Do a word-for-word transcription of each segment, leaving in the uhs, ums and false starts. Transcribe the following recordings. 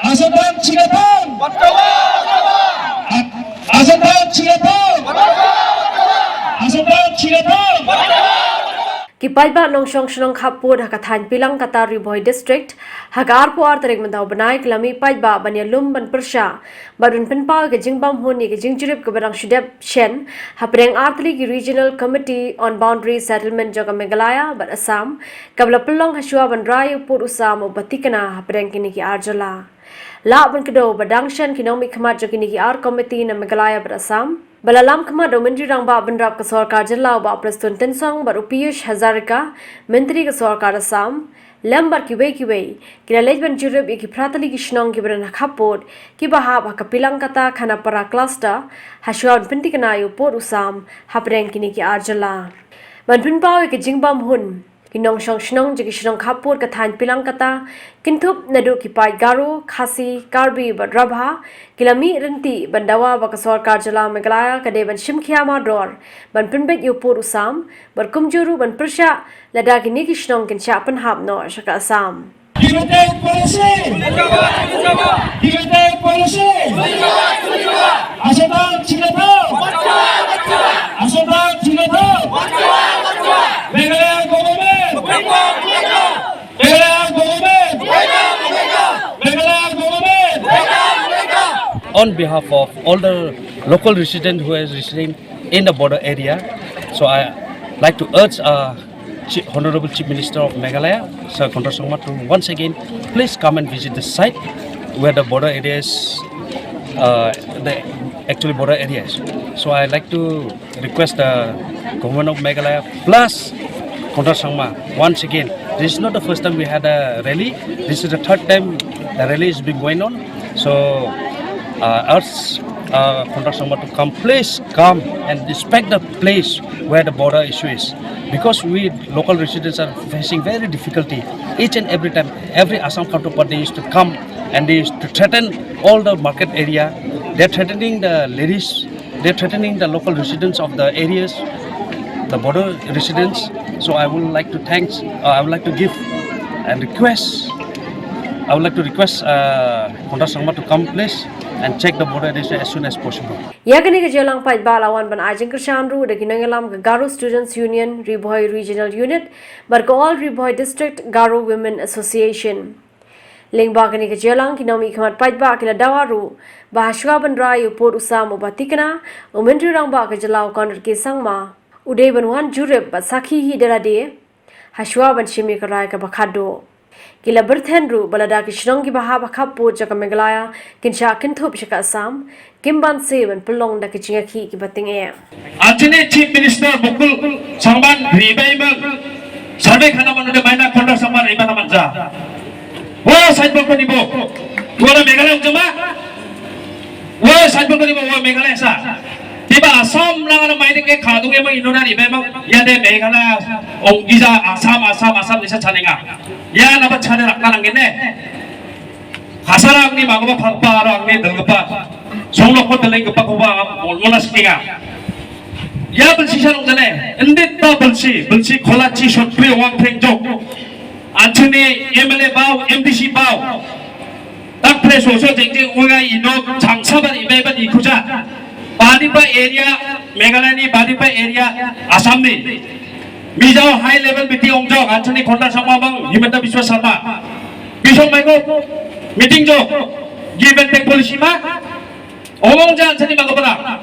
Asotan Chingathon! Asotan Chingathon! Asotan Chingathon! Ki paidbah nongshong shnong khappud ha ka thaiñ Pilangkata, Ri Bhoi District, ha ka arphew ar tarik mynta u bnai ki la mih paidbah ban ïalum ban pyrshah bad ban pynpaw ïa ka jingbam hun ïa ka jingjurip kaba dang shu dep shen hapdeng artylli ki Regional Committee on Boundary Settlement jong ka Meghalaya bad Assam, kaba la pynlong hashwa ban rai ïa u pud u sam uba thikna hapdeng kine ki ar jylla. Lah ban kdew ba dang shen ki nongmihkhmat jong kine ki ar komiti na Meghalaya bad Assam, ba la lam khmat da u Myntri Rangbah Bynrap ka Sorkar Jylla u Bah Prestone Tynsong bad u Piyush Hazarika, Myntri ka Sorkar Assam, lem bad kiwei kiwei, ki la leit ban jurip ïa ki phra tylli ki shnong kiba don ha khappud, kiba hap ha ka Pilangkata Khanapara Cluster, hashwa ban pynthikna ïa u pud u sam hapdeng kine ki ar jylla. Ban pynpaw ïa ka jingbam hun, ki nongshong shnong jong ki shnong khappud ka thaiñ Pilangkata, kynthup naduh ki paid Garo, Khasi, Karbi bad Rabha, ki la mih ryntih ban dawa ba ka Sorkar Jylla Meghalaya ka dei ban shim khia mardor ban pynbeit ïa u pud u sam, bad kumjuh ruh ban pyrshah lada kine ki shnong kin shah pynhap noh sha ka Assam. United Policy! United Policy! Asotan Chingathon! Asotan Chingathon! Meghalaya Government! Meghalaya Government! Meghalaya Government! On behalf of all the local residents who are residing in the border area, so I like to urge uh, Chief, Honorable Chief Minister of Meghalaya, Sir Conrad Sangma, to once again please come and visit the site where the border areas, uh, the actually border areas. So I like to request the Government of Meghalaya plus Conrad Sangma once again. This is not the first time we had a rally. This is the third time the rally has been going on. So uh, urge uh, Conrad Sangma to come, please come and inspect the place where the border issue is. Because we local residents are facing very difficulty each and every time. Every Assam counterpart they used to come and they used to threaten all the market area. They're threatening the ladies. They're threatening the local residents of the areas, the border residents. So I would like to thanks. Uh, I would like to give and request. I would like to request uh, Conrad Sangma to come please and check the border area as soon as possible. Ïa kane ka jingialang paidbah la wan ban ai jingkyrshan ruh da ki nongïalam ka Garo Students Union, Ri Bhoi Regional Unit, bad ka All Ri Bhoi District Garo Women Association. Lyngba kane ka jingialang ki nongmihkhmat paidbah ki la dawa ruh ba hashwa ban rai ïa u pud u sam uba thikna, u Myntri Rangbah ka jylla u Conrad K Sangma u dei ban wan jurip bad sakhi hi da lade hashwa ban shim ïa ka rai kaba khatduh. Ki la byrthen ruh ba lada ki shnong kiba hap ha khappud jong ka Meghalaya kin shah kynthup sha ka Assam, kim banse ban pynlong da ki jingïakhih kiba tyngeh. Ar jingeh Chief Minister Mukul Sangma ri bai meng survey khana manu de maina Conrad Sangma ri bai na manja. Wo sait bok ni bo. Wo na Meghalaya jama. Wo sait bok ni bo wo Meghalaya sa. Tiba Assam lang ana mai de ke khadu ke meng inona ri bai meng ya de Meghalaya ong gija Assam Assam Assam ni sa chaninga. Ya na ba chane rakna nangene. Hasara angni magaba phakpa aro angni dalgapa. Songlok ko daleng gapa ko ba ngam molmola stinga. Ya belsi sarong jane. Endit ta belsi, belsi khola chi sotpri wang phreng jok. Anchuni M L A bau, M D C bau. Tak pre so so jeng jeng unga ino changsa ban ibai ban ikuja. Badipa area, Meghalaya ni Badipa area, Assam ni. Mijao high level meeting ong jok, anchuni Conrad Sangma bang, Himanta Biswa Sarma. Bisong mai ko meeting jo give and take policy ma. Omong jan sani ma kapara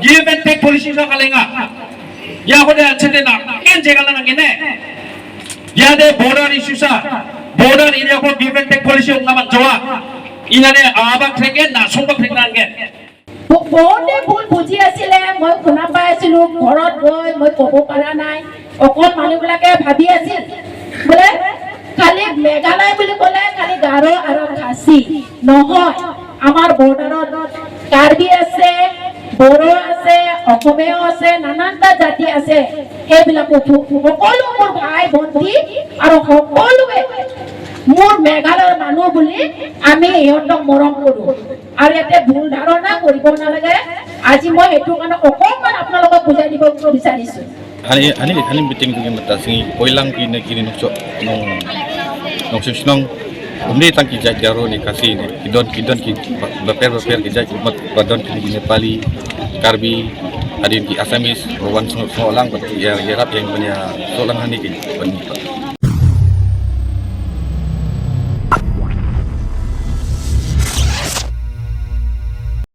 give and take policy sa kalenga. Ya ko de sani na ken je kala nang ine. Ya de border issue sa border area ko give and take policy ong naman jawa. Ina de abak theken na sumbak theken nang ken. বহুতে ভুল বুজি আছিলে। মই শুনা পাই আছিলো, ঘৰত গৈ মই ক'ব পৰা নাই। অকল মানুহবিলাকে ভাবি আছিল বোলে খালি মেঘালয় বুলি ক'লে খালি গাৰো আৰু খাচী। নহয়, আমাৰ বৰ্ডাৰত কাৰ্বি আছে, বড়ো আছে, অসমীয়াও আছে, নানানটা জাতি আছে। সেইবিলাকো ভু- সকলো মোৰ ভাই ভণ্টি আৰু সকলোৱে মোৰ মেঘালয়ৰ মানুহ বুলি আমি সিহঁতক মৰম কৰোঁ। আৰু ইয়াতে ভুল ধাৰণা কৰিব নালাগে। আজি মই সেইটো কাৰণে অকণমান আপোনালোকক বুজাই দিব বিচাৰিছোঁ। Hani hani hani meeting tu kita sini poilang kini kini nukso nong nong sus nong Ym dei tang ki jait Garo ne Khasi ne, ki don, ki don ki ba, bapher bapher ki jait, kumba don ki Nepali, Karbi, hadien ki Assamese ba wan snoh, snoh lang bad ïa, ïarap ïa ban ïa snoh lang hangne ki ban